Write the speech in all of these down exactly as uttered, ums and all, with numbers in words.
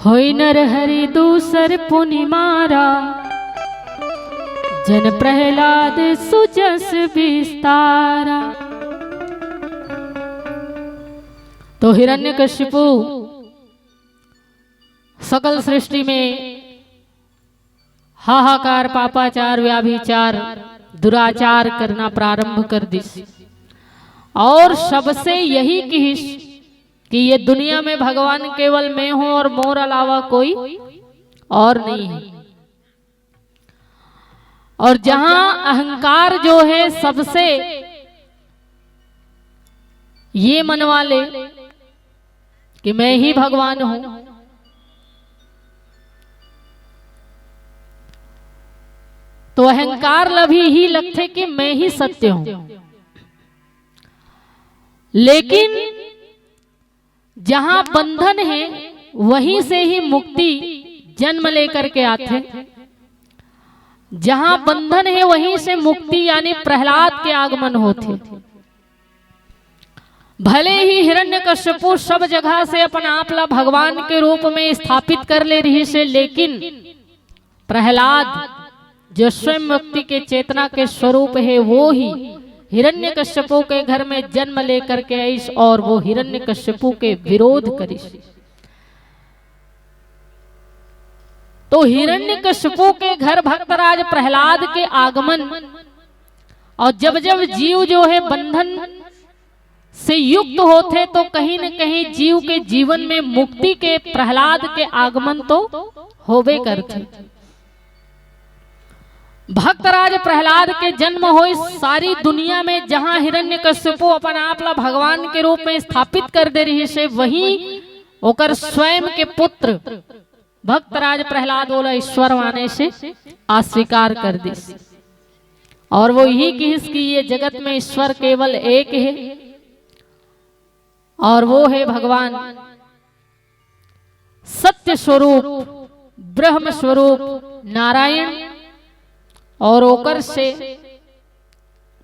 होई नरहरि दूसर पुनि मारा, जन प्रहलाद सुजस बिस्तारा। तो हिरण्यकशिपु सकल सृष्टि में हाहाकार, पापाचार, व्याभिचार, दुराचार करना प्रारंभ कर दिस। और सबसे यही किहिस कि ये दुनिया में भगवान केवल मैं हूं और मोर अलावा कोई और नहीं है। और जहां अहंकार जो है सबसे ये मनवा ले कि मैं ही भगवान हूं, तो अहंकार ल भी ही लगथे कि मैं ही सत्य हूं। लेकिन जहां बंधन है, वहीं से ही मुक्ति जन्म लेकर के आथे। जहां बंधन है, वहीं से मुक्ति यानी प्रहलाद के आगमन होथे। भले ही हिरण्यकश्यपु सब जगह से अपन आप ला भगवान के रूप में स्थापित कर ले रहिस हे, लेकिन प्रहलाद जो स्वयं मुक्ति के चेतना के स्वरूप है, वो ही हिरण्यकश्यपु के घर में जन्म लेकर के आइस और वो हिरण्यकश्यपु के विरोध करिस। तो हिरण्यकश्यपु के घर भक्तराज प्रहलाद के आगमन, और जब जब जीव जो है बंधन से युक्त होथे, तो कहीं न कहीं जीव के जीवन में मुक्ति के, प्रहलाद के आगमन तो होबे करथे। भक्तराज प्रहलाद के जन्म होइस, सारी दुनिया में जहां हिरण्यकश्यपु अपन आप ला भगवान के रूप में स्थापित कर दे रहिस हे, वहीं ओकर स्वयं के पुत्र भक्तराज प्रहलाद ओला ईश्वर माने से अस्वीकार कर दिस। और वो यही किहिस कि ये जगत में ईश्वर केवल एक है और वो है भगवान सत्य स्वरूप, ब्रह्म स्वरूप नारायण, और ओकर से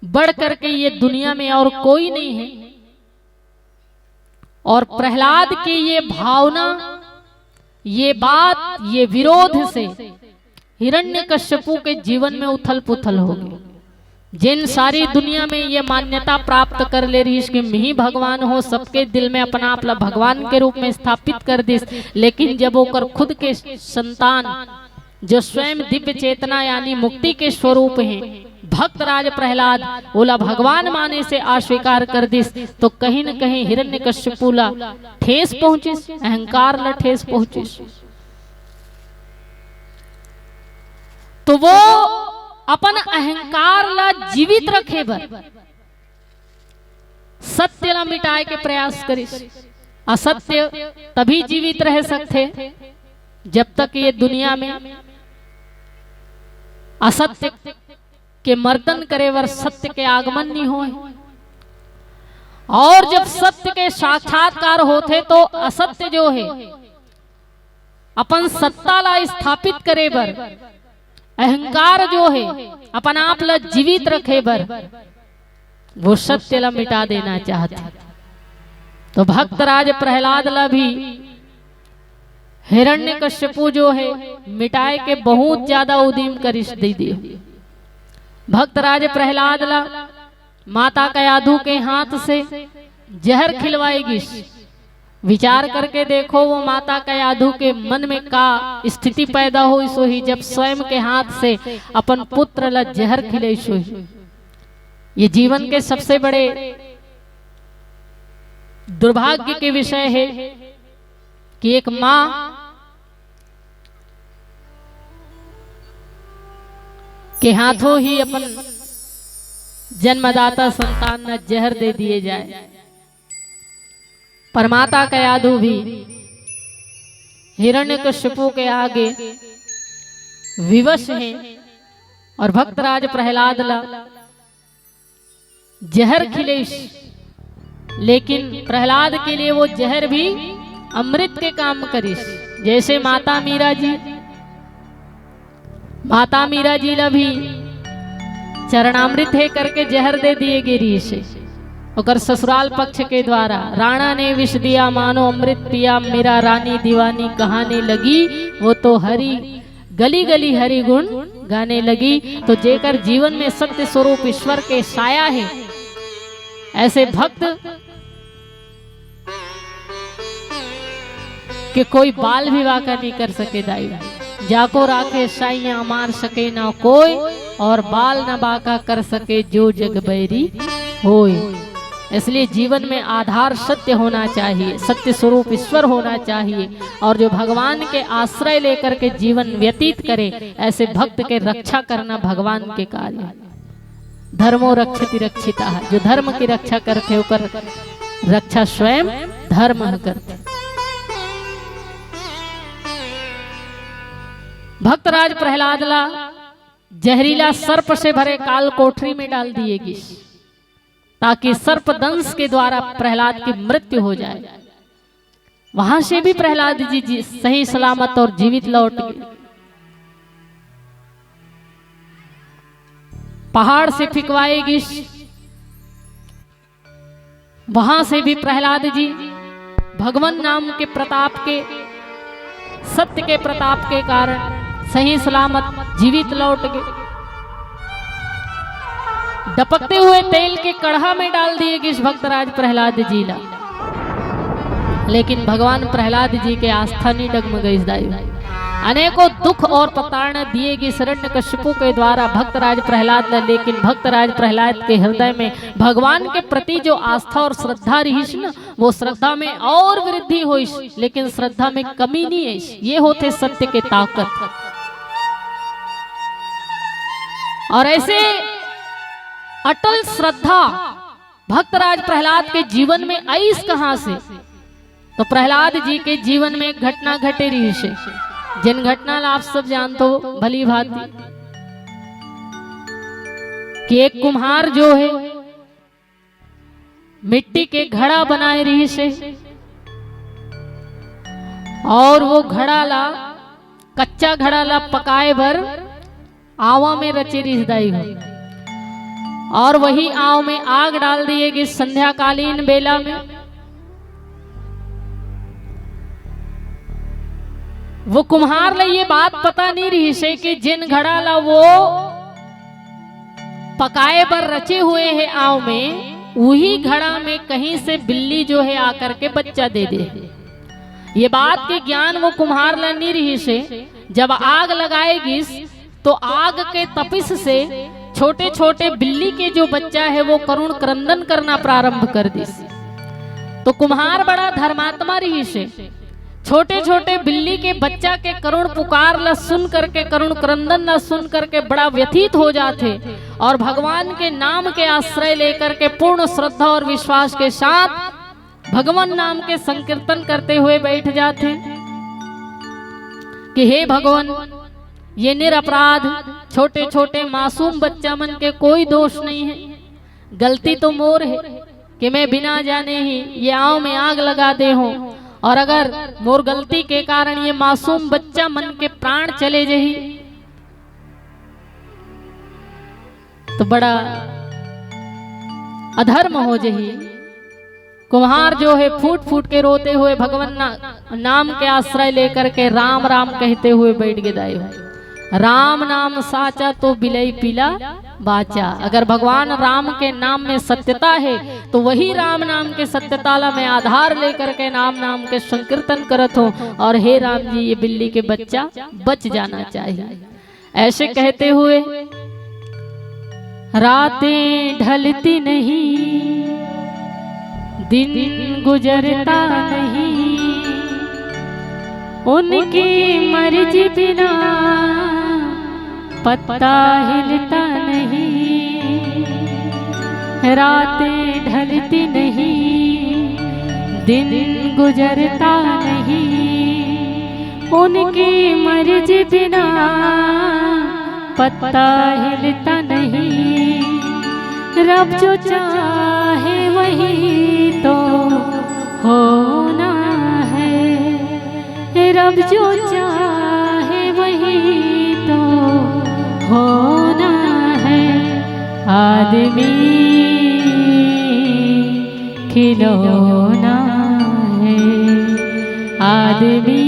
बढ़ करके ये दुनिया में और कोई नहीं है। और प्रहलाद की ये भावना, ये बात, ये विरोध से हिरण्यकश्यपु के जीवन में उथल पुथल हो गई। जिन सारी दुनिया में ये मान्यता प्राप्त कर ले रहिस कि मैं ही भगवान हो, सबके दिल में अपना आप ला भगवान के रूप में स्थापित कर दिस, लेकिन जब ओकर खुद के संतान जो स्वयं दिव्य चेतना यानी मुक्ति के स्वरूप है, भक्तराज प्रहलाद ओला भगवान माने से अस्वीकार कर दिस, तो कहीं न कहीं हिरण्यकश्यपु ला ठेस पहुंचिस, अहंकार ला ठेस पहुंचिस। तो वो अपन अहंकार ला जीवित रखे बर सत्य ला मिटाए के प्रयास करिस। असत्य तभी जीवित रह सकथे जब तक ये दुनिया में असत्य के मर्दन करे बर सत्य के आगमन नहीं होए। और जब सत्य के साक्षात्कार होथे तो असत्य जो है अपन सत्ता ला स्थापित करे बर, अहंकार जो है अपन आप ला जीवित रखे बर, वो सत्य ला मिटा देना चाहथे। तो भक्तराज प्रहलाद ला भी हिरण्यकश्यपु जो है मिटाए के बहुत ज्यादा उदिम करिस दीदी। भक्तराज प्रहलाद ला माता कयाधु के हाथ से जहर खिलवाए गिस। विचार करके देखो, वो माता कयाधु के मन में का स्थिति पैदा होइस होही, जब स्वयं के हाथ से अपन पुत्र ला जहर खिलइस होही। ये जीवन के सबसे बड़े दुर्भाग्य के विषय है कि एक माँ के हाथों ही अपन जन्मदाता संतान ला जहर दे दिए जाए। पर माता कयाधु भी हिरण्यकश्यपु के आगे विवश हैं और भक्तराज प्रहलाद ला जहर खिलेस, लेकिन प्रहलाद के लिए वो जहर भी अमृत के काम करिस। जैसे माता मीरा जी, माता मीरा जी ला भी चरणामृत हे करके जहर दे दिए गे रिहिस हे, ओकर ससुराल पक्ष के द्वारा, "राणा ने विष दिया, मानो अमृत पिया, मीरा रानी दीवानी कहने लगी, वो तो हरि, गली गली हरि गुण गाने लगी।" तो जेकर जीवन में सत्य स्वरूप ईश्वर के साया है, ऐसे भक्त के कोई बाल भी बांका नहीं कर सके दाई। "जाको राखे साइयां, मार सके ना कोई, और बाल न बांका कर सके जो जग बैरी होय।" इसलिए जीवन में आधार सत्य होना चाहिए, सत्य स्वरूप ईश्वर होना चाहिए, और जो भगवान के आश्रय लेकर के जीवन व्यतीत करे, ऐसे भक्त के रक्षा करना भगवान के कार्य है। "धर्मो रक्षति रक्षिता", जो धर्म की रक्षा करथे, ओकर रक्षा स्वयं धर्म ह करथे। भक्तराज प्रहलाद ला जहरीला सर्प से भरे काल कोठरी में डाल दिए गिस, ताकि सर्प दंश के द्वारा प्रहलाद की मृत्यु हो जाए। वहां से भी प्रहलाद जी, जी सही सलामत और जीवित लौट गए। पहाड़ से फिकवाए गिस, वहां से भी प्रहलाद जी भगवान नाम के प्रताप के, सत्य के प्रताप के कारण सही सलामत जीवित लौट गए। डपकते हुए तेल के कढ़ा में डाल दिए गिस भक्तराज प्रहलाद जी ला, लेकिन भगवान प्रहलाद जी के आस्था नहीं डगमगाइस दाई। अनेकों दुख और प्रताड़ना दिए गिस हिरण्यकश्यपु के द्वारा भक्तराज प्रहलाद ला, लेकिन भक्तराज प्रहलाद के हृदय में भगवान के प्रति जो आस्था और श्रद्धा रहिस ना, वो श्रद्धा में और वृद्धि होइस, लेकिन श्रद्धा में कमी नहीं आइस। ये होथे सत्य के ताकत। और ऐसे अटल श्रद्धा भक्तराज प्रहलाद के जीवन में आइस कहां से? तो प्रहलाद जी के जीवन में एक घटना घटे रहिस हे, जेन घटना ला आप सब जानथो भली भांति, कि एक कुम्हार जो है मिट्टी के घड़ा बनाए रहिस हे, और वो घड़ा ला, कच्चा घड़ा ला पकाए बर आवा में रचे रहिस दाई हो, और वही आव में आग डाल दिए गिस संध्याकालीन बेला में। वो कुम्हार ला ये बात पता नहीं रहिस हे कि जेन घड़ा ला वो पकाए बर रचे हुए हे आव में, वही घड़ा में कहीं से बिल्ली जो है आकर के बच्चा दे दे। ये बात के ज्ञान वो कुम्हार ला नहीं रहिस हे। जब आग लगाए गिस तो आग के तपिश से छोटे छोटे बिल्ली के जो बच्चा है वो करुण क्रंदन करना प्रारंभ कर दिस। तो कुम्हार बड़ा धर्मात्मा रहिस हे, छोटे छोटे बिल्ली के बच्चा के करुण पुकार ला सुन करके, करुण क्रंदन ला सुन करके बड़ा व्यथित हो जाथे और भगवान के नाम के आश्रय लेकर के पूर्ण श्रद्धा और विश्वास के साथ भगवान नाम के संकीर्तन करते हुए बैठ जाथे कि हे भगवान, ये निरपराध छोटे छोटे मासूम बच्चा मन के कोई दोष नहीं है, गलती तो मोर है कि मैं बिना जाने ही ये आव में आग लगा दे हूँ, और अगर मोर गलती के कारण ये मासूम बच्चा मन के प्राण चले जही तो बड़ा अधर्म हो जही। कुम्हार जो है फूट फूट के रोते हुए भगवान ना, नाम के आश्रय लेकर के राम राम कहते हुए बैठ गे दाई हो। राम नाम साचा तो बिलई पीला बाचा। अगर भगवान राम के नाम में सत्यता है तो वही राम नाम के सत्यता ला मैं आधार लेकर के नाम नाम के संकीर्तन करत हूँ। और हे राम जी, ये बिल्ली के बच्चा बच जाना चाहिए। ऐसे कहते हुए रातें ढलती नहीं, दिन गुजरता नहीं, उनकी मर्जी बिना पत्ता हिलता नहीं। रातें ढलती नहीं, दिन गुजरता नहीं, उनकी मर्जी बिना पत्ता हिलता नहीं। रब जो चाहे वही तो होना है, रब जो चाहे वही तो होना है। आदमी खिलौना है आदमी,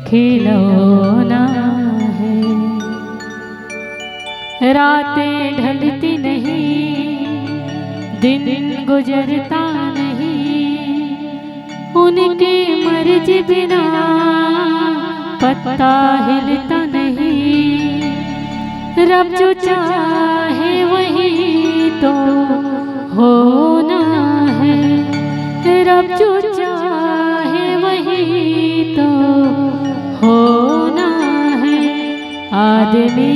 खिलौना है। रातें ढलती नहीं, दिन गुजरता नहीं, उनके मर्जी बिना पत्ता हिलता नहीं। रब जो चाहे वही तो होना है, रब जो चाहे वही तो होना है। आदमी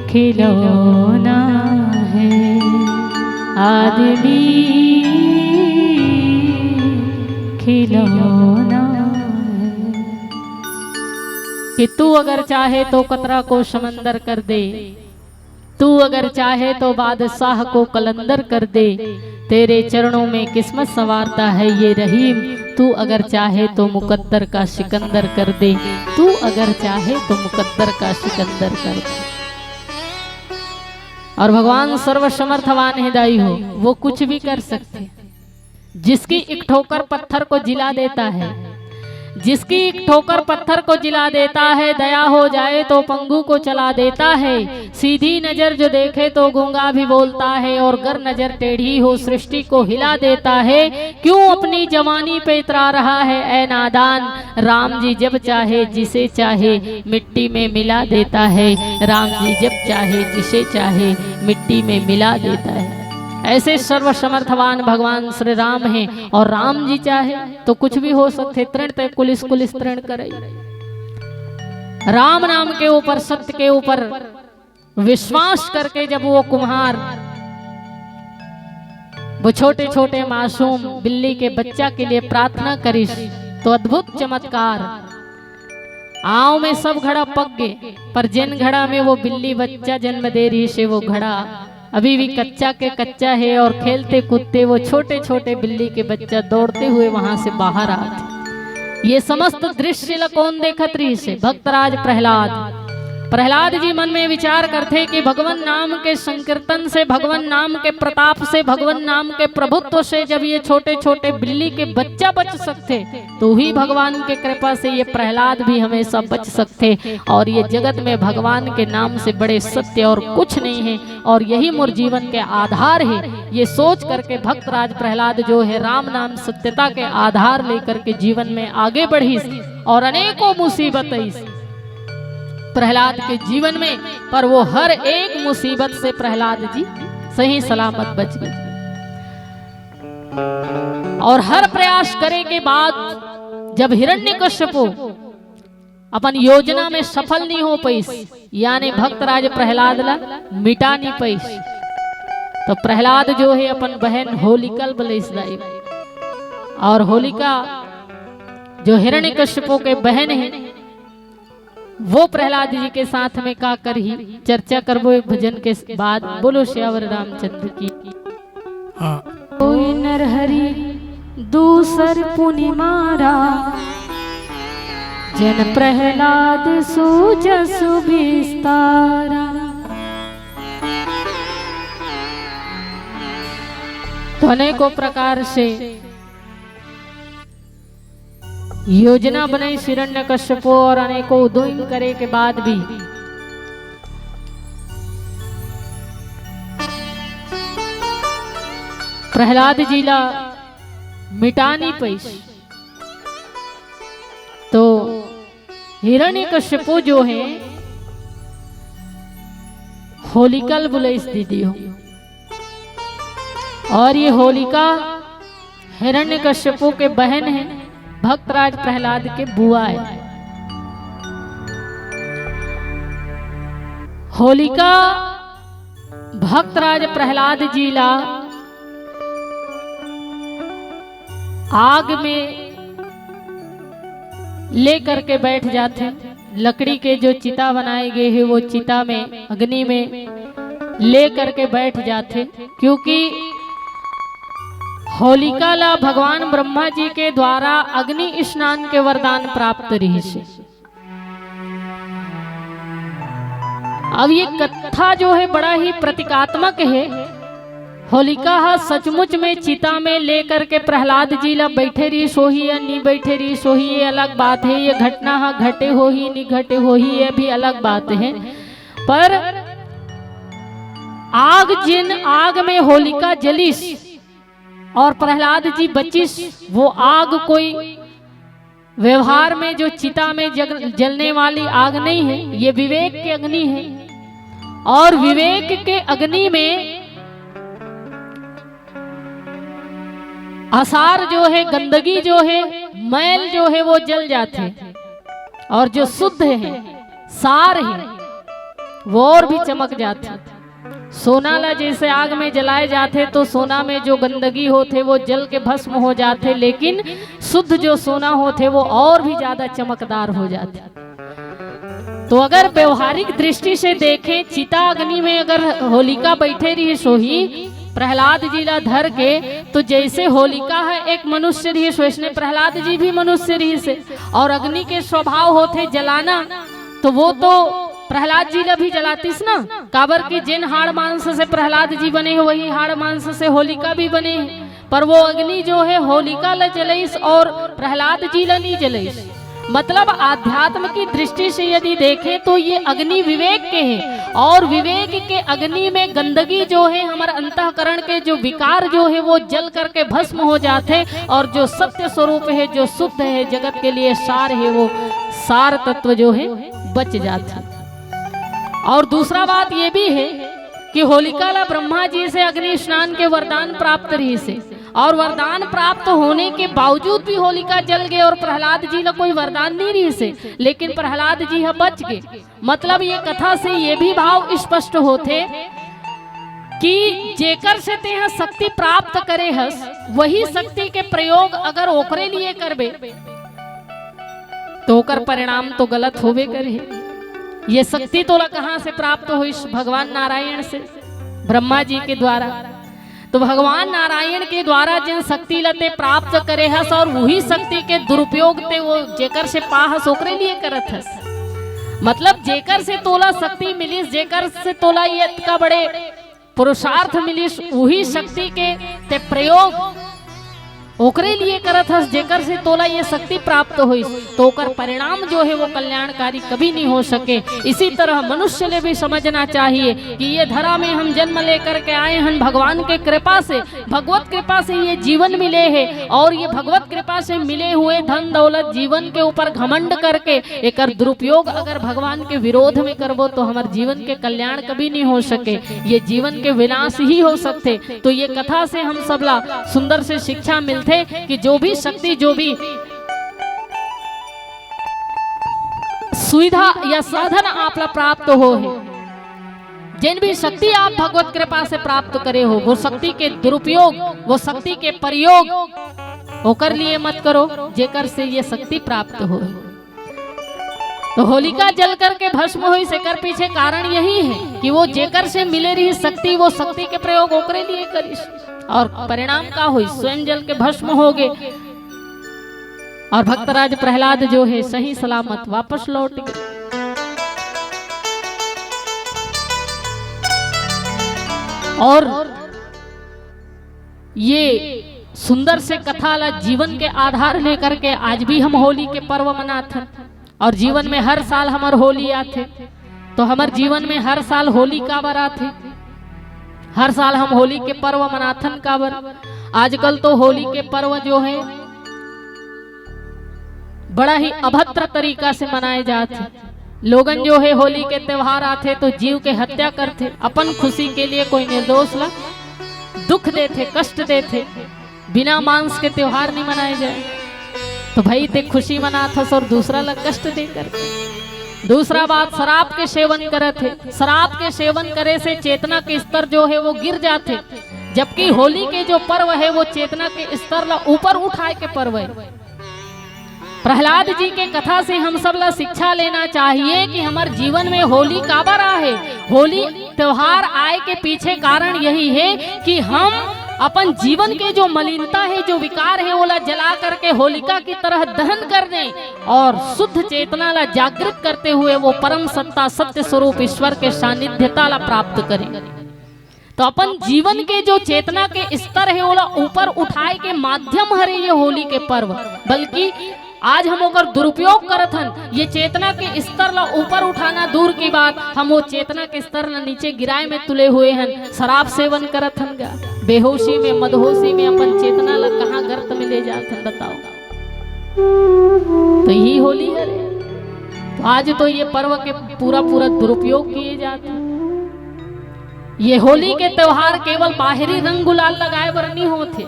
खिलौना है, आदमी खिलौना है। कि तू अगर चाहे तो कतरा को समंदर कर दे, तू अगर चाहे तो बादशाह को कलंदर कर दे। तेरे चरणों में किस्मत संवारता है ये रहीम। तू अगर चाहे तो मुकद्दर का सिकंदर कर दे, तू अगर चाहे तो मुकद्दर का सिकंदर कर दे। और भगवान सर्वसमर्थवान है दाई हो, वो कुछ भी कर सकते हैं। जिसकी एक ठोकर पत्थर को जिला देता है, जिसकी एक ठोकर पत्थर को जिला देता है, दया हो जाए तो पंगु को चला देता है, सीधी नजर जो देखे तो गूंगा भी बोलता है, और गर नजर टेढ़ी हो सृष्टि को हिला देता है। क्यों अपनी जवानी पे इतरा रहा है ऐ नादान? राम जी जब चाहे जिसे चाहे मिट्टी में मिला देता है, राम जी जब चाहे जिसे चाहे मिट्टी में मिला देता है। ऐसे सर्वसमर्थवान भगवान श्री राम हैं, और राम जी चाहे तो कुछ भी हो सकते। तृण ते कुलिस कुलिस तृण करे। राम नाम के ऊपर, सत्य के ऊपर विश्वास करके जब वो कुम्हार वो छोटे छोटे मासूम बिल्ली के बच्चा के लिए प्रार्थना करिस, तो अद्भुत चमत्कार। आंव में सब घड़ा पक गे, पर जेन घड़ा में वो बिल्ली बच्चा जन्म दे रहिस हे, वो घड़ा अभी भी कच्चा के कच्चा है, और खेलते कूदते वो छोटे छोटे बिल्ली के बच्चा दौड़ते हुए वहां से बाहर आथे। ये समस्त दृश्य ल कौन देखत रहिस हे? भक्तराज प्रहलाद। प्रहलाद जी मन में विचार करथे कि भगवान नाम के संकीर्तन से, भगवान नाम के प्रताप से, भगवान नाम के प्रभुत्व से जब ये छोटे छोटे बिल्ली के बच्चा बच सकथे, तो ही भगवान के कृपा से ये प्रहलाद भी हमेशा बच सकथे। और ये जगत में भगवान के नाम से बड़े सत्य और कुछ नहीं है, और यही मोर जीवन के आधार है। ये सोच करके भक्तराज प्रहलाद जो है, राम नाम सत्यता के आधार लेकर के जीवन में आगे बढ़िस, और अनेकों मुसीबत आइस प्रहलाद के जीवन में, पर वो हर एक मुसीबत से प्रहलाद जी सही सलामत बच गए। और हर प्रयास करे के बाद जब हिरण्यकश्यपु अपन योजना में सफल नहीं हो पाइस, यानी भक्तराज प्रहलाद ला मिटा नहीं पाइस, तो प्रहलाद जो है अपन बहन होलिका ल बुलाइस दाई। और होलिका जो हिरण्यकश्यपु के बहन है, वो प्रहलाद जी के साथ में का करही, चर्चा करबो एक भजन के बाद। बोलो सियावर रामचंद्र की। हाँ। कोई नरहरि दूसर पुनि मारा, जन प्रहलाद सूझसु विस्तारा। तो अनेकों प्रकार से योजना बनाइस हिरण्यकश्यपु और अनेकों उद्यम करे के बाद भी प्रहलाद जी ला मिटा नहीं पाइस। तो हिरण्यकश्यपु जो है, होलिका ल बुलाइस दीदी हो, और ये होलिका हिरण्यकश्यपु के बहन है, भक्तराज प्रहलाद के बुआ है। होलिका भक्तराज प्रहलाद जी ला आग में ले करके बैठ जाथे। लकड़ी के जो चिता बनाए गए है, वो चिता में, अग्नि में ले करके बैठ जाथे, क्योंकि होलिका ला भगवान ब्रह्मा जी के द्वारा अग्नि स्नान के वरदान प्राप्त रहिस हे। अब ये कथा जो है बड़ा ही प्रतीकात्मक है। होलिका ह सचमुच में चिता में लेकर के प्रहलाद जी ला बैठे रहिस होही या नी बैठे रहिस होही, ये अलग बात है। ये घटना ह घटे होही नी घटे होही, ये भी अलग बात है। पर आग, जिन आग में होलिका जलिस और प्रहलाद जी बचिस, वो आग कोई व्यवहार में जो चिता में जग-, जलने वाली आग नहीं है, ये विवेक के अग्नि है। और विवेक के अग्नि में असार जो है, गंदगी जो है, मैल जो है, वो जल जाथे, और जो शुद्ध है, सार है, वो और भी चमक जाथे। सोना ला जैसे आग में जलाए जाथे तो सोना में जो गंदगी होथे वो जल के भस्म हो जाथे, लेकिन शुद्ध जो सोना होथे वो और भी ज्यादा चमकदार हो जाथे। तो अगर व्यवहारिक दृष्टि से देखें, चिता अग्नि में अगर होलिका बैठे रहिस होही प्रहलाद जी ला धर के, तो जैसे होलिका ह एक मनुष्य रहिस, वैसने प्रहलाद जी भी मनुष्य रहिस हे। और अग्नि के स्वभाव होथे जलाना, तो वो तो प्रहलाद जी ला भी जलातिस ना, काबर कि जेन हाड़ मांस से प्रहलाद जी बने हे, वही हाड़ मांस से होलिका भी बने हे। पर वो अग्नि जो है होलिका ला जलइस और प्रहलाद जी ला नहीं जलइस। मतलब आध्यात्म की दृष्टि से यदि देखें तो ये अग्नि विवेक के है, और विवेक के अग्नि में गंदगी जो है, हमारे अंतःकरण के जो विकार जो है वो जल करके भस्म हो जाते, और जो सत्य स्वरूप है, जो शुद्ध है, जगत के लिए सार है, वो सार तत्व जो है बच जाते। और दूसरा बात ये भी है कि होलिका ला ब्रह्मा जी से अग्नि स्नान के वरदान प्राप्त रहिस हे, और वरदान प्राप्त होने के बावजूद भी होलिका जल गए और प्रहलाद जी ला कोई वरदान नहीं रहिस हे, लेकिन प्रहलाद जी ह बच गए। मतलब ये कथा से ये भी भाव स्पष्ट होथे कि जेकर से तेहा शक्ति प्राप्त करे हस, वही शक्ति के प्रयोग अगर ओकरे लिए करबे, तो ओकर परिणाम तो गलत होबे करही। ये शक्ति तोला कहाँ से प्राप्त होइस? भगवान नारायण से, ब्रह्मा जी के द्वारा। तो भगवान नारायण के द्वारा जिन शक्ति ला ते प्राप्त करे हस और वही शक्ति के दुरुपयोग ते वो जेकर से पाहस ओकरे लिए करत हस। मतलब जेकर से तोला शक्ति मिलिस, जेकर से तोला ये इतना बड़े पुरुषार्थ मिलिस, वही शक्ति के ते प्रयोग ओकरे लिए करत हस, जेकर से तोला ये शक्ति प्राप्त होइस, तो ओकर परिणाम जो है वो कल्याणकारी कभी नहीं हो सके। इसी तरह मनुष्य ले भी समझना चाहिए कि ये धरा में हम जन्म लेकर के आए हन भगवान के कृपा से, भगवत कृपा से ये जीवन मिले है, और ये भगवत कृपा से मिले हुए धन दौलत जीवन के ऊपर घमंड करके एकर दुरुपयोग अगर भगवान के विरोध में करबो तो हमर जीवन के कल्याण कभी नहीं हो सके, ये जीवन के विनाश ही हो सकथे। तो ये कथा से हम सबला सुंदर से शिक्षा मिलथे कि जो भी शक्ति, जो भी सुविधा या साधन आप ला प्राप्त हो है, जिन भी शक्ति आप भगवत कृपा से प्राप्त करे हो, वो शक्ति के दुरुपयोग, वो शक्ति के प्रयोग ओकर लिए मत करो, जेकर से ये शक्ति प्राप्त हो। तो होलिका जल करके भस्म होइस, एकर पीछे कारण यही है कि वो जेकर से मिले रही शक्ति, वो शक्ति के प्रयोग ओकरे लिए करिस, और परिणाम का होइस? स्वयं जल के भस्म हो गए। और भक्तराज प्रहलाद जो है सही सलामत वापस लौट गए। और ये सुंदर से कथा ला जीवन के आधार लेकर के आज भी हम होली के पर्व मनाथन, और जीवन में हर साल हमर होली आथे। तो हमर जीवन में हर साल होली काबर आथे? हर साल हम होली के पर्व मनाथन काबर? आजकल तो होली के पर्व जो है बड़ा ही अभद्र तरीका से मनाए जात हे। लोगन जो है होली के त्योहार आथे तो जीव के हत्या करथे, अपन खुशी के लिए कोई निर्दोष ला दुख देथे, कष्ट देथे। बिना मांस के त्योहार नहीं मनाए जाए। तो भाई ते खुशी मनाथस और दूसरा ला कष्ट दे करके। दूसरा बात, शराब के सेवन करत हे। शराब के सेवन करे से चेतना के स्तर जो है वो गिर जाथे, जबकि होली के जो पर्व है वो चेतना के स्तर ला ऊपर उठाए के पर्व है। प्रहलाद जी के कथा से हम सब ला शिक्षा लेना चाहिए कि हमर जीवन में होली काबर आहे। होली त्योहार आए के पीछे कारण यही है कि हम अपन जीवन के जो मलिनता है, जो विकार है, ओला जला करके होलिका की तरह दहन कर दें और शुद्ध चेतना ला जागृत करते हुए वो परम सत्ता, सत्य स्वरूप ईश्वर के सानिध्यता ला प्राप्त करें। तो अपन जीवन के जो चेतना के स्तर है, ओला ऊपर उठाए के माध्यम हरे ये होली के पर्व। बल्कि आज हम ओकर दुरुपयोग करत हन। ये चेतना के स्तर ला ऊपर उठाना दूर की बात, हम वो चेतना के स्तर ला नीचे गिराए में तुले हुए हन। शराब सेवन करत हन गा, बेहोशी में, मदहोशी में अपन चेतना ला कहाँ गर्त में ले जात हन, बताओ। तो यही होली हरे। तो आज तो ये पर्व के पूरा पूरा दुरुपयोग किए जात हे। ये होली के त्योहार केवल बाहरी रंग गुलाल लगाए बर नहीं होते।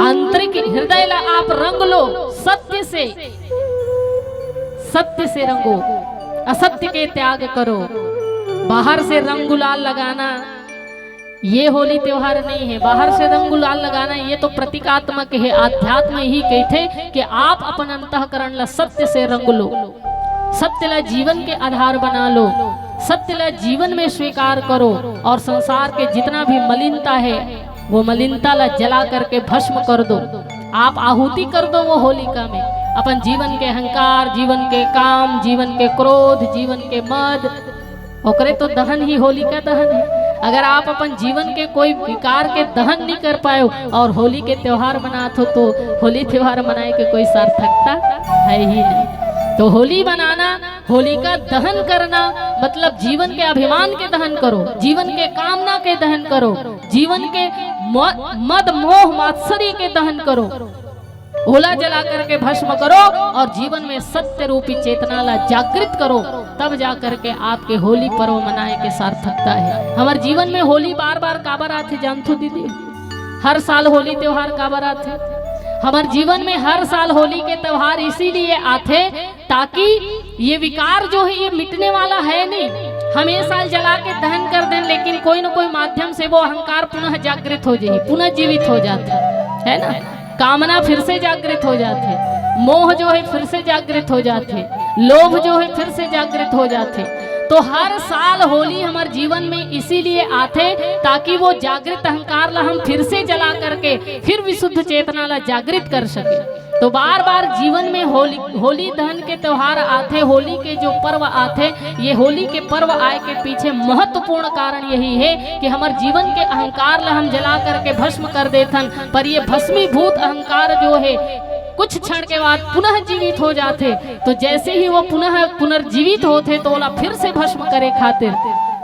आंतरिक हृदय ला आप रंग लो सत्य से, सत्य से रंगो, असत्य के त्याग करो। बाहर से रंग गुलाल लगाना ये होली त्योहार नहीं है। बाहर से रंग गुलाल लगाना ये तो प्रतीकात्मक है। अध्यात्म ही कहते कि आप अपन अंतःकरण ला सत्य से रंग लो, सत्य ला जीवन के आधार बना लो, सत्य ला जीवन में स्वीकार करो और संसार के जितना भी मलिनता है वो मलिनता ला जला करके भस्म कर दो। आप आहुति कर दो वो होलिका में। अपन जीवन के अहंकार, जीवन के काम, जीवन के क्रोध, जीवन के मद, ओकरे तो दहन ही होलिका दहन है। अगर आप अपन जीवन के कोई विकार के दहन नहीं कर पाए और होली के त्योहार मनात हो तो होली त्योहार मनाए के कोई सार्थकता है ही नहीं। तो होली मनाना, होलिका दहन करना मतलब जीवन के अभिमान के दहन करो, जीवन के कामना के दहन करो, जीवन के म-, मद मोह मात्सरी के दहन करो। ओला जला करके भस्म करो और जीवन में सत्य रूपी चेतना ला जागृत करो, तब जा करके आपके होली पर्व मनाए के सार्थकता है। हमारे जीवन में होली बार बार काबर आथे जानथो दीदी? हर साल होली त्योहार काबर आथे? हमारे जीवन में हर साल होली के त्योहार इसीलिए आथे ताकि ये विकार जो है ये मिटने वाला है नहीं। हम ये साल जला के दहन कर दें, लेकिन कोई ना कोई माध्यम से वो अहंकार पुनः जागृत हो जाए, पुनः जीवित हो जाता है ना। कामना फिर से जागृत हो जाते, मोह जो है फिर से जागृत हो जाते, लोभ जो है फिर से जागृत हो जाते। तो हर साल होली हमारे जीवन में इसीलिए आथे ताकि वो जागृत अहंकार ला हम फिर से जला करके फिर विशुद्ध चेतना ला जागृत कर सके। तो बार बार जीवन में होली, होली दहन के त्योहार आथे, होली के जो पर्व आथे, ये होली के पर्व आए के पीछे महत्वपूर्ण कारण यही है कि हमारे जीवन के अहंकार ला हम जला करके भस्म कर देथन, पर ये भस्मीभूत अहंकार जो है कुछ क्षण के बाद पुनः जीवित हो जाथे। तो जैसे ही वो पुनः पुनर्जीवित होथे तो ओला फिर से भस्म करे खातिर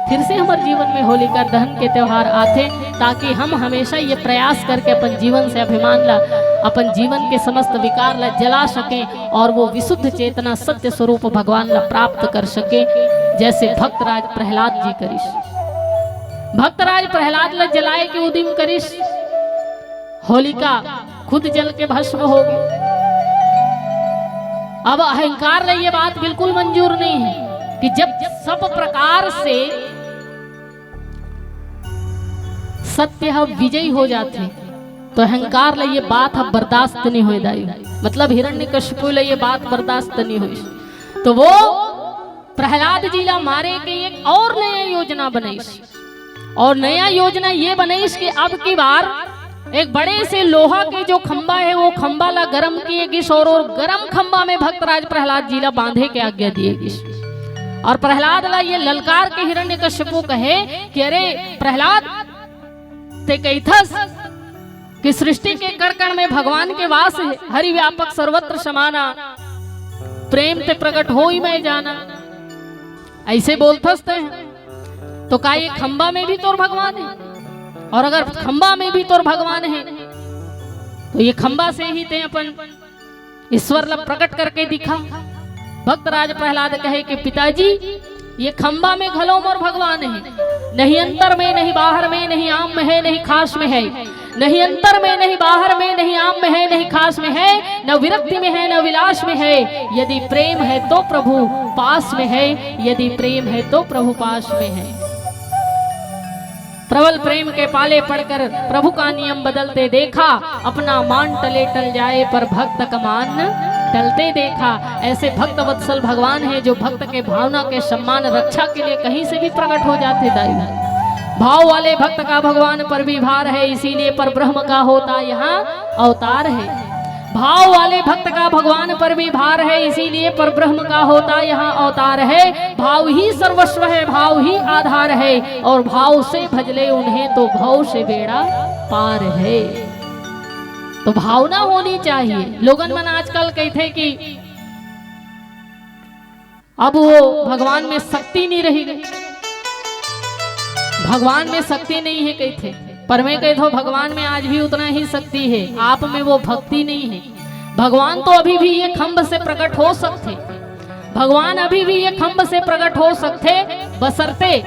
फिर से हमारे जीवन में होलिका दहन के त्योहार आथे, ताकि हम हमेशा ये प्रयास करके अपन जीवन से अभिमान ला, अपन जीवन के समस्त विकार ला जला सकें और वो विशुद्ध चेतना सत्य स्वरूप भगवान ला प्राप्त कर सकें, जैसे भक्तराज प्रहलाद जी करिस। भक्तराज प्रहलाद ला जलाए के उदिम करिस, होलिका खुद जल के भस्म हो गई। अब अहंकार ला ये बात बिल्कुल मंजूर नहीं है कि जब सब प्रकार से सत्य ह विजयी हो जाथे, तो अहंकार ला ये बात ह बर्दाश्त नहीं होए दाई। मतलब हिरण्यकशिपु ला ये बात बर्दाश्त नहीं होई, तो वो प्रहलाद जी ला मारे के एक और नया योजना बनाइस। और नया योजना ये बनाइस कि अब की बार एक बड़े से लोहा के जो खंबा है, वो खंबा ला गरम किए गिस और, और गरम खंबा में भक्तराज प्रहलाद जी ला बांधे के आज्ञा दिए गिस। और प्रहलाद ला ये ललकार के हिरण्यकशिपु कहे कि अरे प्रहलाद, ते कहिथस कि सृष्टि के कण कण में भगवान के वास है, हरि व्यापक सर्वत्र समाना, प्रेम ते प्रकट होई मैं जाना, ऐसे बोलथस ते। तो का ये खंबा में भी तोर भगवान है? और अगर खंबा में भी तोर भगवान है, तो ये खंबा से ही ते अपन ईश्वर ला प्रकट करके दिखा। भक्तराज प्रहलाद कहे कि पिताजी, ये खंबा में घलो मोर भगवान है, नहीं अंतर में, नहीं बाहर में, नहीं आम में है, नहीं खास में है, नहीं अंतर में, नहीं बाहर में, नहीं आम में है, नहीं खास में है, न विरक्ति में है, न विलास में है। यदि प्रेम है तो प्रभु पास में है, यदि प्रेम है तो प्रभु पास में है। प्रबल प्रेम के पाले पड़कर प्रभु का नियम बदलते देखा, अपना मान टले टल जाए पर भक्त का मान टलते देखा। ऐसे भक्त वत्सल भगवान है जो भक्त के भावना के सम्मान रक्षा के लिए कहीं से भी प्रकट हो जाते दाई। भाव वाले भक्त का भगवान पर भी भार है, इसीलिए पर ब्रह्म का होता यहाँ अवतार है। भाव वाले भक्त का भगवान पर भी भार है, इसीलिए पर ब्रह्म का होता यहाँ अवतार है। भाव ही सर्वस्व है, भाव ही आधार है, और भाव से भजले उन्हें तो भव से बेड़ा पार है। तो भावना होनी चाहिए। लोगन मन आजकल कहते कि अब वो भगवान में शक्ति नहीं रही गई, भगवान में शक्ति नहीं है कहते, पर मैं कहता हूँ भगवान में आज भी उतना ही शक्ति है, आप में वो भक्ति नहीं है। भगवान तो अभी भी ये खंभ से प्रकट हो सकते, भगवान अभी भी ये खंभ से प्रकट हो सकते, बशर्ते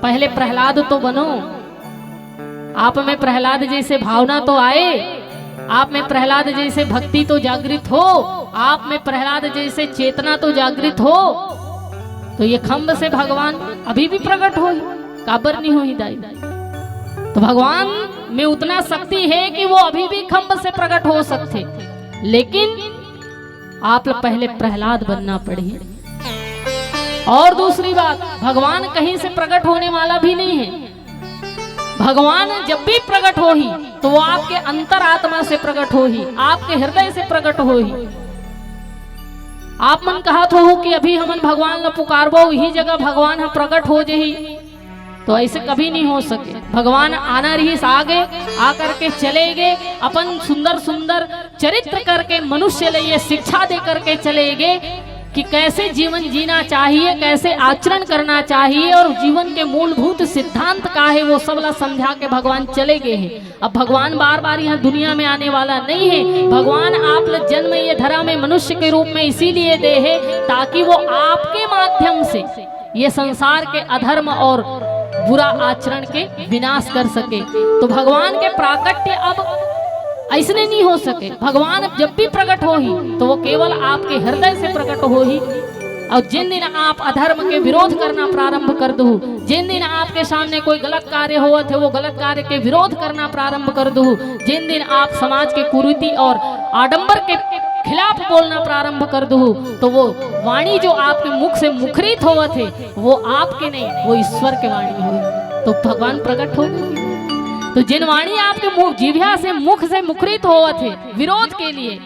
पहले प्रहलाद तो बनो। आप में प्रहलाद जैसे भावना तो आए, आप में प्रहलाद जैसे भक्ति तो जागृत हो, आप में प्रहलाद जैसे चेतना तो जागृत हो, तो ये खंभ से भगवान अभी भी प्रकट हो ही, काबर नहीं हो ही दाई। तो भगवान में उतना शक्ति है कि वो अभी भी खंभ से प्रकट हो सकते, लेकिन आप ल पहले प्रहलाद बनना पड़ी। और दूसरी बात, भगवान कहीं से प्रकट होने वाला भी नहीं है। भगवान जब भी प्रकट हो ही तो वो आपके अंतरात्मा से प्रकट हो ही, आपके हृदय से प्रकट हो ही। आप मन कहत हो कि अभी हमन भगवान ला पुकारबो, वही जगह भगवान ह प्रकट हो जही, तो ऐसे कभी नहीं हो सके। भगवान आना रहिस, आ गए, आ करके चले गए, अपन सुंदर सुंदर चरित्र करके मनुष्य ले ये शिक्षा दे करके चले गए कि कैसे जीवन जीना चाहिए, कैसे आचरण करना चाहिए और जीवन के मूलभूत सिद्धांत का है, वो सब ला समझा के भगवान चले गए हैं। अब भगवान बार बार यहाँ दुनिया में आने वाला नहीं है। भगवान आप ल जन्म ये धरा में मनुष्य के रूप में इसीलिए दे है ताकि वो आपके माध्यम से ये संसार के अधर्म और बुरा आचरण के विनाश कर सके। तो भगवान के प्राकट्य अब ऐसने नहीं हो सके। भगवान अब जब भी प्रकट हो ही तो वो केवल आपके हृदय से प्रकट हो ही। और जिन दिन आप अधर्म के विरोध करना प्रारंभ कर दू, जिन दिन आपके सामने कोई गलत कार्य होवत है, वो गलत कार्य के विरोध करना प्रारंभ कर दू, जिन दिन आप समाज के कुरीति और आडंबर के खिलाफ बोलना प्रारंभ कर दू, तो वो वाणी जो आपके मुख से मुखरित होवत है, वो आपके नहीं, वो ईश्वर के वाणी होई। तो भगवान प्रकट हो गए। तो जिन वाणी आपके मुख, जीभा से, मुख से मुखरित होवत है विरोध के लिए,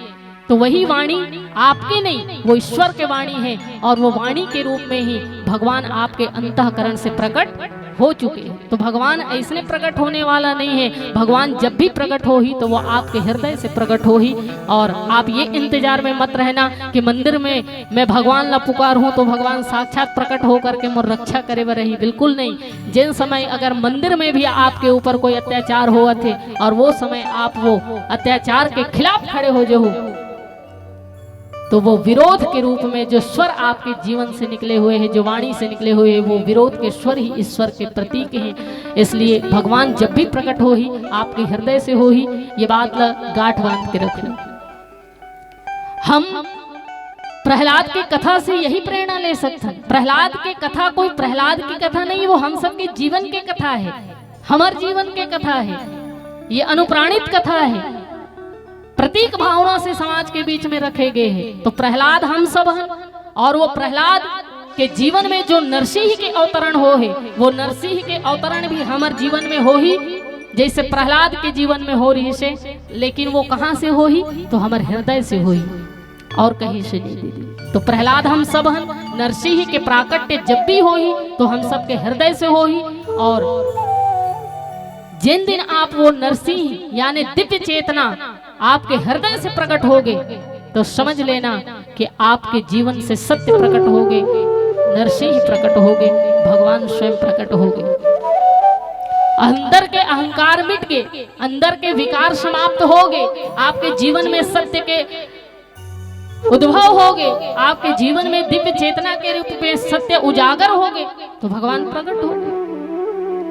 तो वही वाणी आपके नहीं, वो ईश्वर के वाणी है। और वो वाणी के रूप में ही भगवान आपके अंतःकरण से प्रकट हो चुके हैं। तो भगवान ऐसने प्रकट होने वाला नहीं है। भगवान जब भी प्रकट हो ही तो वो आपके हृदय से प्रकट हो ही। और आप ये इंतजार में मत रहना कि मंदिर में मैं भगवान ला पुकार हूँ तो भगवान साक्षात प्रकट होकर के मोर रक्षा करे बर रही, बिल्कुल नहीं। जिन समय अगर मंदिर में भी आपके ऊपर कोई अत्याचार होवत है और वो समय आप वो अत्याचार के खिलाफ खड़े हो जाओ, तो वो विरोध के रूप में जो स्वर आपके जीवन से निकले हुए हैं, जो वाणी से निकले हुए हैं, वो विरोध के स्वर ही ईश्वर के प्रतीक हैं। इसलिए भगवान जब भी प्रकट हो ही, आपके हृदय से हो ही, ये बात ला गांठ बांध के रख लो। हम प्रहलाद के कथा से यही प्रेरणा ले सकते हैं। प्रहलाद के कथा कोई प्रहलाद की कथा नहीं, वो हम सबके जीवन के कथा है, हमार जीवन के कथा है, ये अनुप्राणित कथा है। प्रतीक भावना से समाज के बीच में रखे गए हैं। तो प्रहलाद हम सब हैं और वो प्रहलाद के जीवन में जो नरसिंह के अवतरण हो है, वो नरसिंह के अवतरण भी हमार जीवन में हो ही, जैसे प्रहलाद के जीवन में हो रही से। लेकिन वो कहाँ से हो ही? तो हमार हृदय से हो ही, और कहीं से नहीं दीदी। तो प्रहलाद हम सब हैं, नरसिंह के प्राकट्य जब भी हो ही तो हम सबके हृदय से हो ही। और जिन दिन आप वो नरसिंह यानी दिव्य चेतना आपके हृदय से प्रकट होगे, तो समझ लेना कि आपके जीवन से सत्य प्रकट होगे, नरसिंह प्रकट होगे, भगवान स्वयं प्रकट होगे। अंदर के अहंकार मिट गए, अंदर के विकार समाप्त हो गए, आपके जीवन में सत्य के उद्भव हो गए, आपके जीवन में दिव्य चेतना के रूप में सत्य उजागर हो गए, तो भगवान प्रकट हो गए।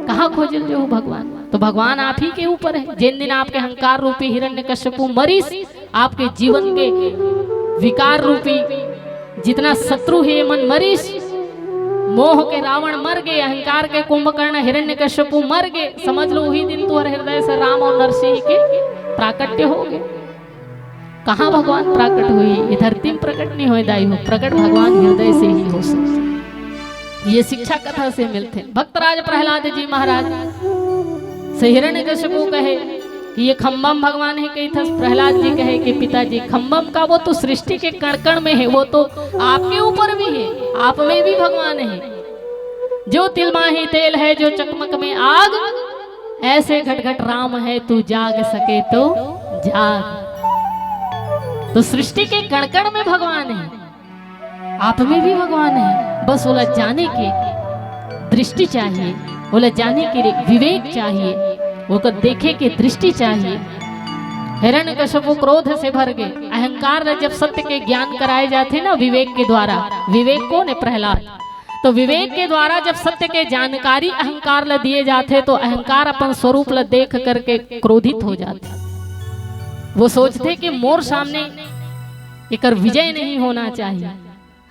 कहाँ खोजल जाहू भगवान? तो भगवान आप ही के ऊपर है। जिन दिन आपके अहंकार रूपी हिरण्यकश्यपु मरिस, आपके जीवन के विकार रूपी जितना शत्रु हे मन मरिस, मोह के रावण मर गए, अहंकार के कुंभकर्ण हिरण्यकश्यपु मर गए, समझ लो वही दिन तुहर हृदय से राम और नरसिंह के प्राकट्य हो गए। कहाँ भगवान प्रकट हुई? ये धरती में प्रकट नहीं होए दाई हो, प्रकट भगवान हृदय से ही हो सकते। ये शिक्षा कथा से मिलथे। भक्तराज प्रहलाद जी महाराज से हिरण्यकश्यपु कहे कि ये खम्बम भगवान हे कहिथस। प्रहलाद जी कहे कि पिताजी, खम्बम का, वो तो सृष्टि के कण कण में है, वो तो आपके ऊपर भी है, आप में भी भगवान है। जो तिल माही तेल है, जो चकमक में आग, ऐसे घट घट राम है, तू जाग सके तो जाग। तो सृष्टि के कण कण में भगवान है, आप में भी भगवान है, बस ओला जाने के दृष्टि चाहिए, ओला जाने के लिए विवेक चाहिए, ओकर देखे के दृष्टि चाहिए। हिरण्यकश्यपु क्रोध से भर गए, अहंकार ला जब सत्य के ज्ञान कराए जाथे ना विवेक के द्वारा, विवेक कौन है? प्रहलाद। तो विवेक के द्वारा जब सत्य के जानकारी अहंकार ला दिए जाथे, तो अहंकार अपन स्वरूप ला देख करके क्रोधित हो जाथे। वो सोचथे कि मोर सामने एकर विजय नहीं होना चाहिए,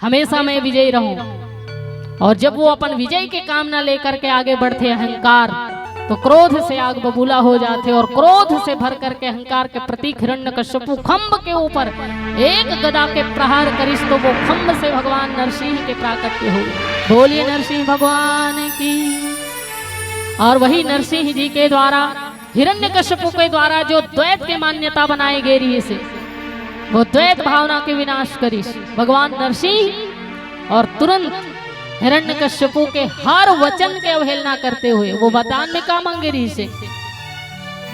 हमेशा मैं विजयी रहूं। और जब वो अपन विजय के कामना लेकर के आगे बढ़थे अहंकार, तो क्रोध से आग बबूला हो जाथे और क्रोध से भर करके अहंकार के प्रतीक हिरण्यकश्यपु खम्ब के ऊपर एक गदा के प्रहार करिस, तो वो खम्ब से भगवान नरसिंह के प्राकट्य हो। बोलिए नरसिंह भगवान की। और वही नरसिंह जी के द्वारा, हिरण्यकश्यपु के द्वारा जो द्वैत के मान्यता बनाए गे रहिस हे, वो द्वैत भावना के विनाश करिस भगवान नरसिंह। और तुरंत हिरण्यकश्यपु के हर वचन के अवहेलना करते हुए वो वरदान में का मांगे रहिस हे?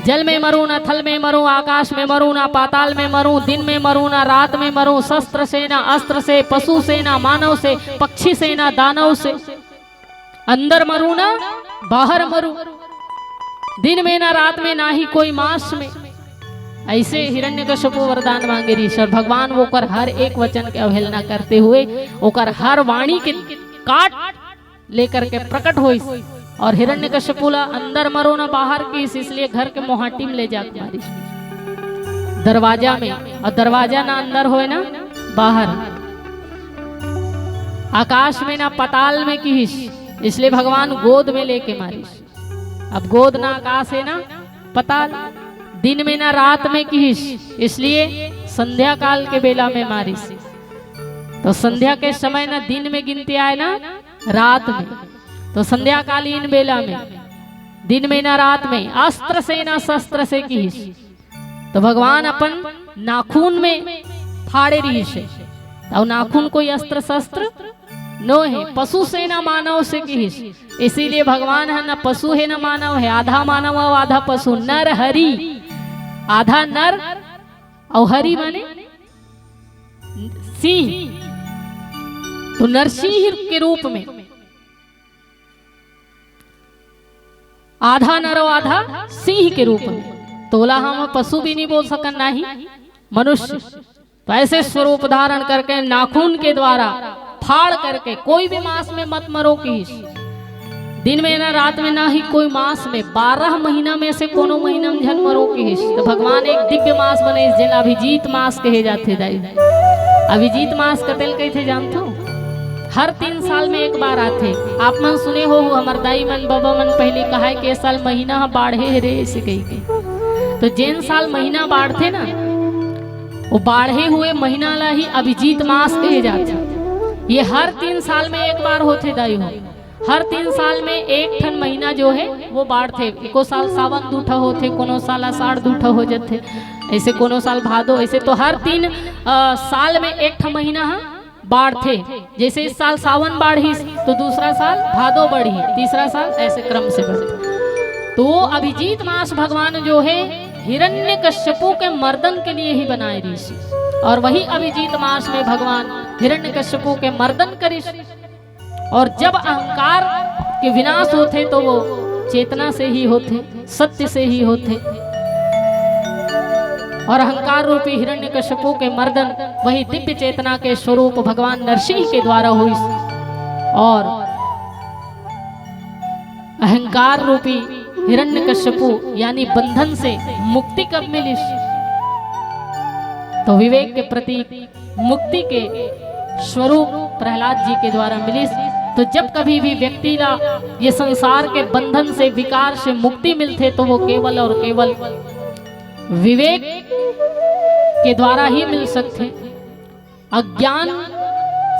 जल में मरूं ना, थल में मरूं, आकाश में मरूं ना, पाताल में मरूं, दिन में मरूं ना, रात में मरूं, शस्त्र से ना, अस्त्र से, पशु से ना, मानव से, पक्षी से ना, दानव से, अंदर मरूं ना, बाहर मरूं, दिन में ना, रात में, ना ही कोई मास में। ऐसे हिरण्यकश्यपु वरदान मांगे रहिस हे, भगवान ओकर हर एक वचन के अवहेलना करते हुए ओकर हर वाणी के काट लेकर के प्रकट होइस। और हिरण्यकश्यपु ला अंदर मरो ना बाहर किहिस, इसलिए घर के मोहाटी में ले जाके मारिस, दरवाजा में। और दरवाजा ना अंदर होए ना बाहर, आकाश में ना पताल में किहिस, इसलिए भगवान गोद में लेके मारिस। अब गोद ना आकाश है ना पताल, दिन में ना रात में किहिस, इसलिए संध्या काल के बेला में मारिस। तो संध्या के समय ना दिन में गिनती आए ना रात में, तो संध्याकालीन बेला में, दिन में ना रात में, अस्त्र से ना शस्त्र से किहिस। तो भगवान अपन नाखून में फाड़े रहिस हे। तो नाखून कोई अस्त्र शस्त्र नो है, पशु से ना मानव से किहिस। इसीलिए भगवान है ना पशु है ना मानव है, आधा मानव और आधा पशु, नर हरि, आधा नर और हरि माने सिंह। तो नरसिंह के रूप में आधा नर और आधा सिंह के रूप में। तोला हम पशु भी नहीं बोल सकन, ना ही मनुष्य। तो ऐसे स्वरूप धारण करके नाखून के द्वारा फाड़ करके कोई भी मास में मत मरो किहिस। दिन में ना रात में ना ही कोई मास में, बारह महीना में से कोनो महीना में झन मरो किहिस। तो भगवान एक दिव्य मास बनाइस, जेला अभिजीत मास कहे जाथे दाई। अभिजीत मास कतेला कहिथे जानथो? हर तीन साल में एक बार आथे। आप मन सुने हो, हमर दाई मन, बाबा मन पहली कहाय के ए साल महीना ह बाढ़े हे रे, ऐसे कहिके। तो जेन साल महीना बाढ़थे ना, वो बाढ़े हुए महीना ला ही अभिजीत मास कहे जाथे। ये हर तीन साल में एक बार होथे दाई हो। हर तीन साल में एक ठन महीना जो है वो बाढ़थे। एको साल सावन दू ठा होथे, कोनो साल आषाढ़ दू ठा हो जाथे, ऐसे कोनो साल भादो, ऐसे तो हर तीन, अ, साल में एक ठा महीना ह बाढ़थे। जैसे इस साल सावन बाढ़िस तो दूसरा साल भादो बढ़ी, तीसरा साल ऐसे क्रम से बढ़े। तो वो अभिजीत मास भगवान जो है हिरण्यकश्यपु के मर्दन के लिए ही बनाए रहिस। और वही अभिजीत मास में भगवान हिरण्यकश्यपु के मर्दन करिस। और जब अहंकार के विनाश होथे तो वो चेतना से ही होथे, सत्य से ही होथे। और अहंकार रूपी हिरण्यकश्यपु के मर्दन वही दिव्य चेतना के स्वरूप भगवान नरसिंह के द्वारा होइस। और अहंकार रूपी हिरण्यकश्यपु यानी बंधन से मुक्ति कब मिलिस? तो विवेक के प्रतीक मुक्ति के स्वरूप प्रहलाद जी के द्वारा मिलिस। तो जब कभी भी व्यक्ति ला ये संसार के बंधन से, विकार से मुक्ति मिलथे तो वो केवल और केवल विवेक के द्वारा ही मिल सकथे। अज्ञान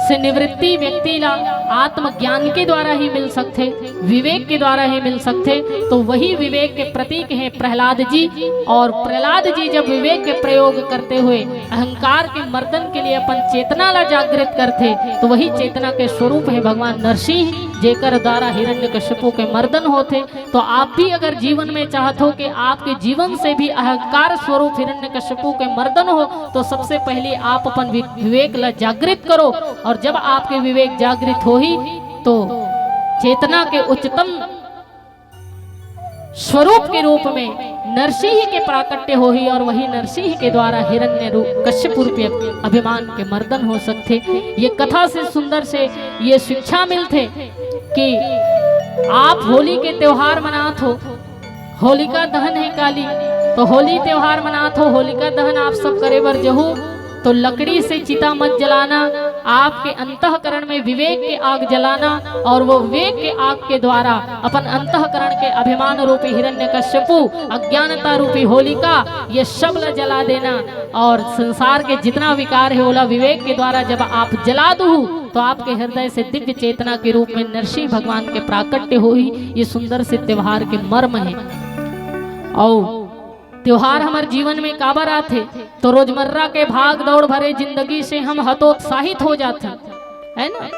से निवृत्ति व्यक्ति ला आत्मज्ञान के द्वारा ही मिल सकथे, विवेक के द्वारा ही मिल सकथे। तो वही विवेक के प्रतीक हैं प्रहलाद जी। और प्रहलाद जी जब विवेक के प्रयोग करते हुए अहंकार के मर्दन के लिए अपन चेतना ला जागृत करथे, तो वही चेतना के स्वरूप है भगवान नरसिंह, जेकर द्वारा हिरण्यकश्यपु के मर्दन होथे। तो आप भी अगर जीवन में चाहत हो कि आपके जीवन से भी अहंकार स्वरूप हिरण्यकश्यपु के मर्दन हो, तो सबसे पहले आप अपन वि-, विवेक ला जागृत करो। और जब आपके विवेक जागृत होही, तो चेतना के उच्चतम स्वरूप के रूप में नरसिंह के प्राकट्य होही और वही नरसिंह के द्वारा हिरण्य रूप कश्यप रूपी अभिमान के मर्दन हो सकथे। ये कथा से सुंदर से ये शिक्षा मिलथे कि आप होली के त्योहार मनात हो, होलिका दहन है काली, तो होली त्योहार मनात हो, होलिका दहन आप सब करे बर जहू, तो लकड़ी से चिता मत जलाना, आपके अंतःकरण में विवेक के आग जलाना, और वो विवेक के आग के द्वारा अपन अंतःकरण के अभिमान रूपी हिरण्यकश्यपु, अज्ञानता रूपी होलिका, ये सब ला जला देना। और संसार के जितना विकार है, ओला विवेक के द्वारा जब आप जला दू, तो आपके हृदय से दिव्य चेतना के रूप में नरसिंह भगवान के प्राकट्य होही। ये सुंदर से त्योहार के मर्म है। और त्योहार हमर जीवन में काबर आथे? तो रोजमर्रा के भाग दौड़ भरे जिंदगी से हम हतोत्साहित हो जाथन, है ना?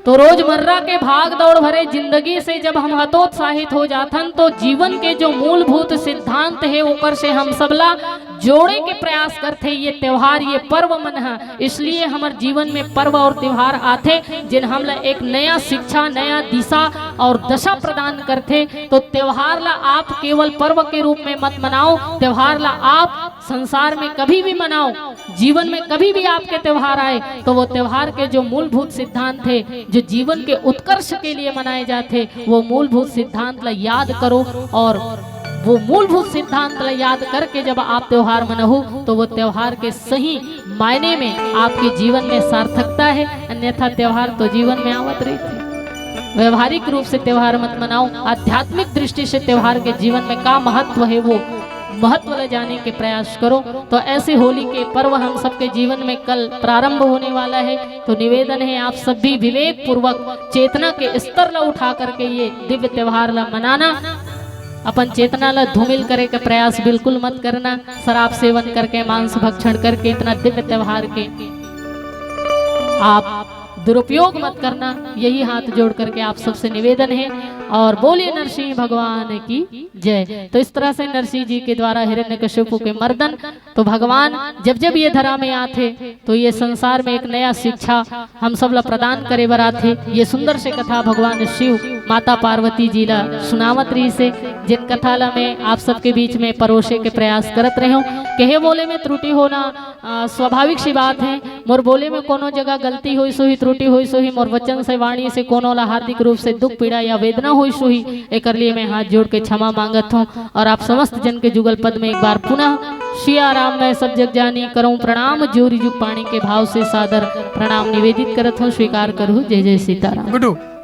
तो रोजमर्रा के भाग दौड़ भरे जिंदगी से जब हम हतोत्साहित हो जाथन, तो जीवन के जो मूलभूत सिद्धांत है, ओकर से हम सबला जोड़े के प्रयास करथे ये त्योहार, ये पर्व मन ह। इसलिए हमर जीवन में पर्व और त्योहार आथे, जेन हमला एक नया शिक्षा, नया दिशा और दशा प्रदान करथे। तो त्योहार ला आप केवल पर्व के रूप में मत मनाओ, त्योहार ला आप संसार में कभी भी मनाओ, जीवन में कभी भी आपके त्योहार आए, तो वो त्योहार के जो मूलभूत सिद्धांत है, जो जीवन के उत्कर्ष के लिए मनाए जाते, वो मूलभूत सिद्धांत ला याद करो। और वो मूलभूत सिद्धांत ला याद करके जब आप त्योहार मनाहू, तो वो त्योहार के सही मायने में आपके जीवन में सार्थकता है, अन्यथा त्योहार तो जीवन में आवत रहिथे। व्यवहारिक रूप से त्योहार मत मनाओ, आध्यात्मिक दृष्टि से त्योहार के जीवन में का महत्व है, वो महत्व ला जाने के प्रयास करो। तो ऐसे होली के पर्व हम सबके जीवन में कल प्रारंभ होने वाला है, तो निवेदन है आप सब भी विवेक पूर्वक चेतना के स्तर ला उठा करके ये दिव्य त्योहार ला मनाना। अपन चेतना ला धूमिल करे के प्रयास बिल्कुल मत करना। शराब सेवन करके, मांस भक्षण करके इतना दिव्य त्योहार के आप दुरुपयोग मत करना। यही हाथ जोड़ करके आप सबसे निवेदन है। और बोलिए नरसिंह भगवान की जय। तो इस तरह से नरसिंह जी के द्वारा हिरण्यकश्यपु के मर्दन, तो भगवान जब जब ये धरा में आथे, तो ये संसार में एक नया शिक्षा हम सब ला प्रदान करे बर आथे। ये सुंदर से कथा भगवान शिव माता पार्वती जी ला सुनावत रहिसे, जिन कथा ला मैं आप सबके बीच में परोसे के प्रयास करत रहे हूँ। कहे बोले में त्रुटि होना, आ, स्वाभाविक सी बात है। मोर बोले में कोनो जगह गलती होइस होही, त्रुटि होइस होही, मोर वचन से, वाणी से कोनो ला हार्दिक रूप से दुख, पीड़ा या वेदना होइस होही, एकर लिए मैं हाथ जोड़ के क्षमा मांगत हूँ। और आप समस्त जन के जुगल पद में एक बार पुनः सिया राम मैं सब जग जानी, करऊं प्रणाम जोरी जुग पानी के भाव से सादर प्रणाम निवेदित करत हूँ, स्वीकार करू। जय जय सीताराम। गुड्डू।